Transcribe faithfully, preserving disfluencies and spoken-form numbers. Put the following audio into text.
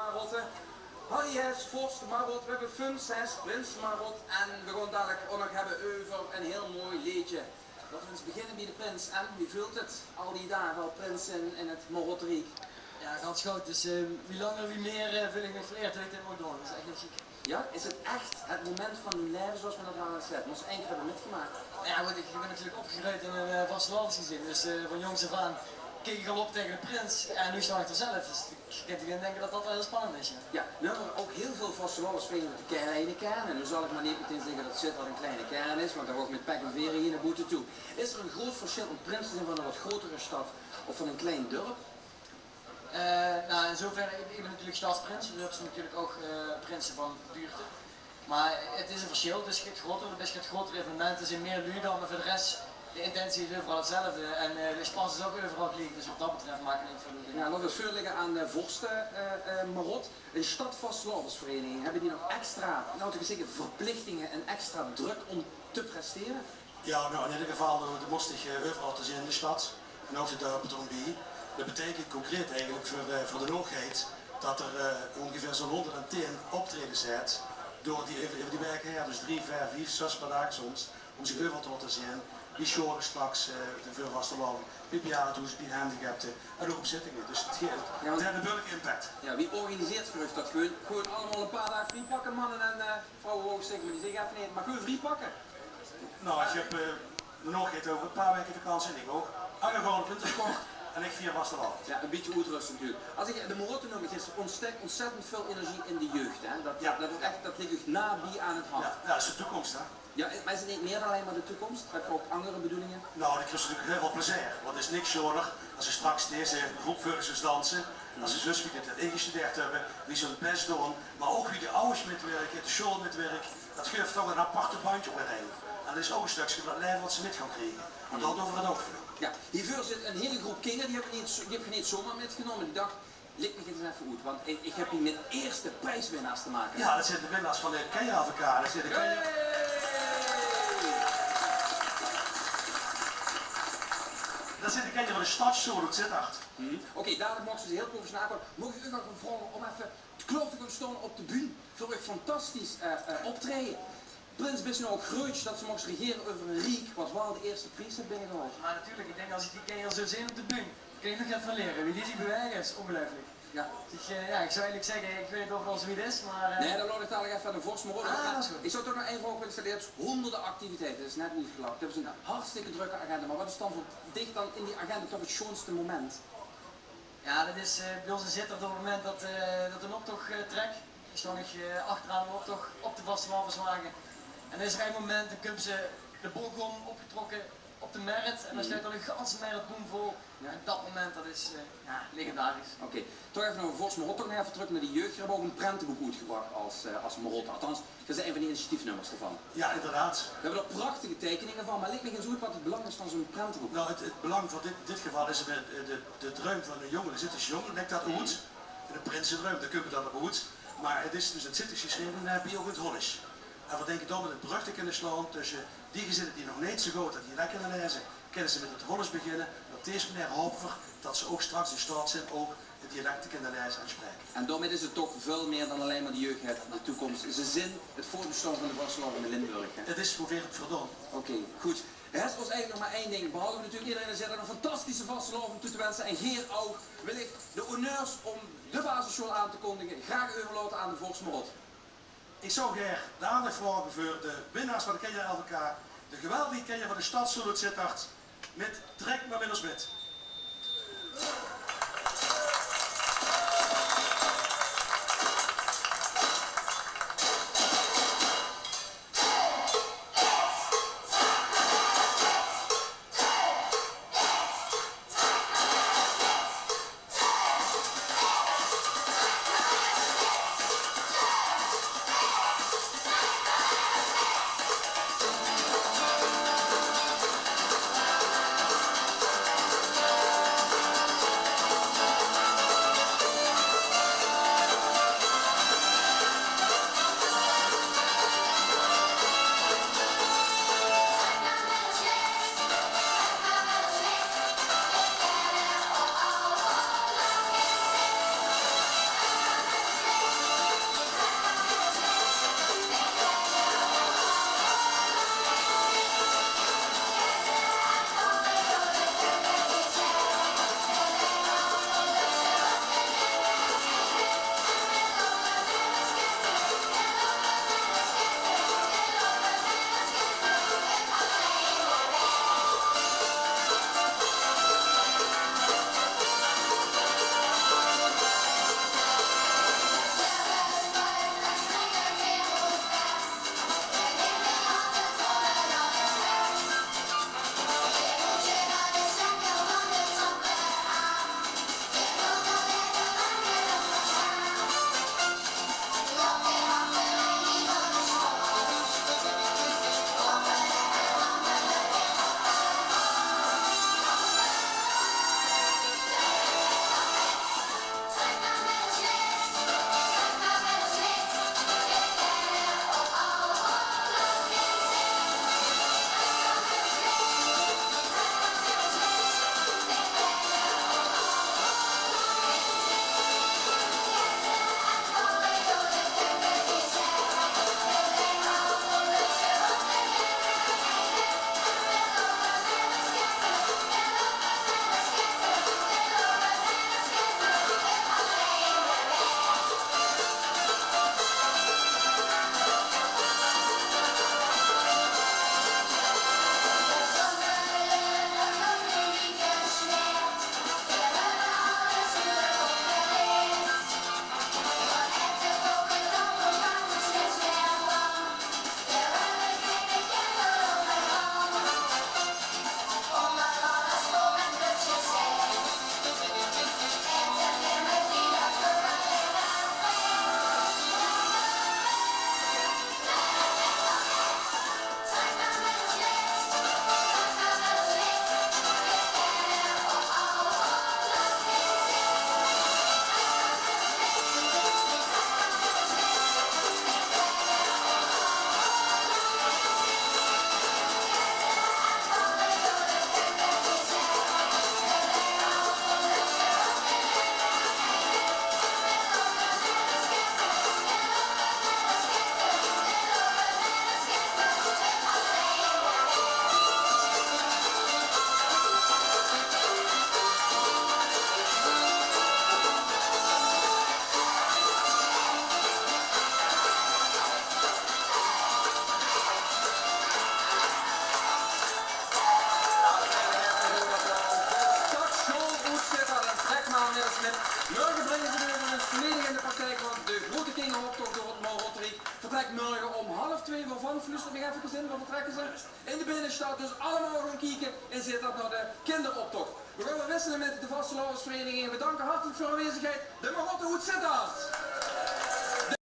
Marotte. Harry Hes, vors Marot, we hebbe Fons Hes, prins Marot. En we gaon dalik ouch nog hebbe euver ein hieël mooi leedje. Laote we ins beginne bie de prins. En wie veult het, al die daag al prins zeen in het Marotteriek? Ja, gans good. Dus eh, wie langer, wie mier eh, veul ich mich vereerd det ich dit maag doon. Det is ech neet sjiek. Ja, is het ech het moment van dien laeve, zoeas me det al ins zaet? Mós se ein kier hebbe mitgemaak. Ja, good, ich bön natuurlik opgegreujd in ein eh, vastelaovesgezin. Dus eh, van jóngs aaf aan keek ich al op taenge de prins. En noe staon ich d'r zelf. Dus ich kin toch dinke det det waal hieël spannend is, ja. Ja, noe hebbe we ouch hieël väöl vastelaovesvereniginge oet de kleine kern. En noe zal ich mer neet metein zègke det Zitterd ein kleine kern is, want dao gaon ich mit pek en veer hie nao boete toe. Is d'r ein groeët versjil óm prins te zeen van ein waat groeëtere stad of van ein klein dörp? Eh, nou, in zoeverre, ich, ich bön natuurlik stadsprins, dus det is natuurlik ouch eh, prinse van buurte. Mer het is ein versjil, dus het groeëtere, dus het groeëtere evenemente zeen mier luuj dan, mer veur de res, de intentie is euveral hetzelfde en eh, de spas is ouch euveral geliek, dus waat det betröf maak ich neet väöl oet. Ja, laote we veurlègke aan de vorste eh, eh, Marot. Ein stadvastelaovesvereniging, hebbe die nog extra, laote we zègke, verplichtinge en extra drök óm te prestere? Ja, nou, in eder geval, eh, de mós dich eh, euveral te zeen in de stad. En ouch de dörpe d'rómbie. Det beteikent concreet eigelik veur, eh, veur de Noogheid det d'r eh, óngeveer zoe'n hónderdentein optraejes haet door die, euver, euver die waeke haer. Dus drie, veer, vief, zös per daag soms. Óm zich euveral te laote zeen. Bie sjoeële straks, eh, de veurvastelaovend. Bie bejaardehoes, bie gehandicapte. En ouch op zittinge. Dus het ge- Ja, want het haet ein behuurlike impact. Ja, wie organiseert geer uch det? Gewoon, gewoon allemaol ein paar daag vrie pakke, manne en eh, vrouwe wou ich zègke, mer die zeen effe neet. Mer gewoon vrie pakke. Nou, ich höb eh, nog get euver ein paar waeke vakantie en ich ouch. Ange gaon op wintersport en ich vier vastelaovend. Ja, ein bietje oetröste natuurlik. Es ich de Marotte noem, het is ontstek-, ontzettend väöl energie in de jeug, hè. Det, Ja. det is ech, det lik uch nabie aan het hart. Ja, ja, det is de toekóms, hè. Ja, mer is het neet mier dan allein mer de toekóms? Höb geer ouch anger bedoelinge? Nou, det is natuurlik hieël väöl plezeer. Want het is niks sjoeëner es se straks deze groep veur dich zuus danse. Es se zuus wie die det ingestudeerd höbbe, wie ze hun bès doon, mer ouch wie die awwers mitwirke, de sjoeël mitwirk. Det guf toch ein apart bandje óngerein. En det is ouch ein stökske van het laeve waat ze mit gaon kriege. En det doon v'r ouch veur. Ja, hie veur zit ein hieël groep kinger, die höb ich neet, die höb ich neet zoemer mitgenómme. Ich dach, lik mich ins effe oet, want ich, ich höb hie mit ierste prieswinnaars te make. Ja, det zeen de winnaars van de Kenjer L V K. Det zeen de Kenjer, Hey! det zeen de Kenjer van de Stadssjoeël oet Zitterd. Mhm. Oké, dalik maag se ze hieël professioneel aankómme. Maag ich uch nog vraoge óm effe klaor te gaon staon op de bühne veur uch fantastisch eh, eh, optraeje? Prins, bis se noe ouch greuts det se moogs regere euver ein riek waat waal de ierste pries haet binnegehaold? Mer natuurlik, ich dink, es ich die Kenjer zoe zeen op de bühne, kin ich nog get van liere. Wie die zich bewaege is óngeluifelik. Ja. Ich, eh, ja, ich zou eigelik zègke, ich weit neet of 't al zoe wied is, mer eh, Nae, det laot ich dalik effe aan de vors, mer Ah, det is good. Ich zou toch nog ein vraog wille stelle. Geer höb hóngerde activiteite, det is net neet gelach. Geer höb ein hartstikke drökke agenda, mer waat is dan veur dich dan in die agenda toch het sjoeënste moment? Ja, det is eh, bie ós in Zitterd op het moment det eh, det d'n optoch eh, trèk. Dan staon ich eh, achteraan d'n optoch op de vastelaoveswage. En dan is d'r ein moment, dan kump ze de bóg óm, opgetrokke op de mert. En dan steit d'r ein ganse mert boem vol. Ja. En det moment, det is eh, ja, legendarisch. Oké, toch effe nog ein vors Marotte, toch nog effe trök nao die jeug. Geer höb ouch ein prentebook oetgebrach es eh, es Marotte. Althans, geer zeet ein van die initiatiefnummers daovan. Ja, inderdaad. Geer höb d'r prachtige teikeninge van, mer lik mich ins oet waat het belang is van zoe'n prentebook. Nou, het, het belang van dit, dit geval is de, de, de druim van eine jónge, de Zittesje jóng, lik det oet. De prinsendruim, dao kump det dan op oet. Mer het is dus het Zittesj gesjreve, eh, bie ouch in het Holles. En v'r dinke dao mit ein brögke te kinne slaon tösse die gezinne die nog neet zoe good det dialek kinne laeze, kinne ze mit het Holles beginne. En op dees meneer haope v'r det ze ouch straks in staot zeen ouch het dialek te kinne laeze en spraeke. En daomit is het toch väöl mier dan allein mer de jeug, het, de toekóms. Ze zeen het voortbestaon van de vastelaovend in Limburg, hè? Het is veur veer het verdoon. Oké, good. Rest ós eigelik nog mer ein ding, behalve natuurlik ederein in Zitterd ein fantastische vastelaovend toe te winse en geer ouch, wil ich de honneurs óm de basissjoeël aan te kóndige graag euverlaote aan de vors Marot. Ich zou gaer de aandach vraoge veur de winnaars van de Kenjer L V K, de geweldige Kenjer van de Stadssjoeël oet Zitterd, mit Trèk mer mit ós mit. Kiek, want de grote kingeroptoch door 't Marotteriek vertrekt morge om half twee veur Van Vluuster. Nog effe gezin, veur vertrekke ze in de binnestad. Dus allemaol gaon kieke in Zitterd nao de kingeroptoch. We gaon weer wissele mit de vastelaovesvereniging. We danke hartelik veur hun aanwezigheid. De Marotte oet Zitterd.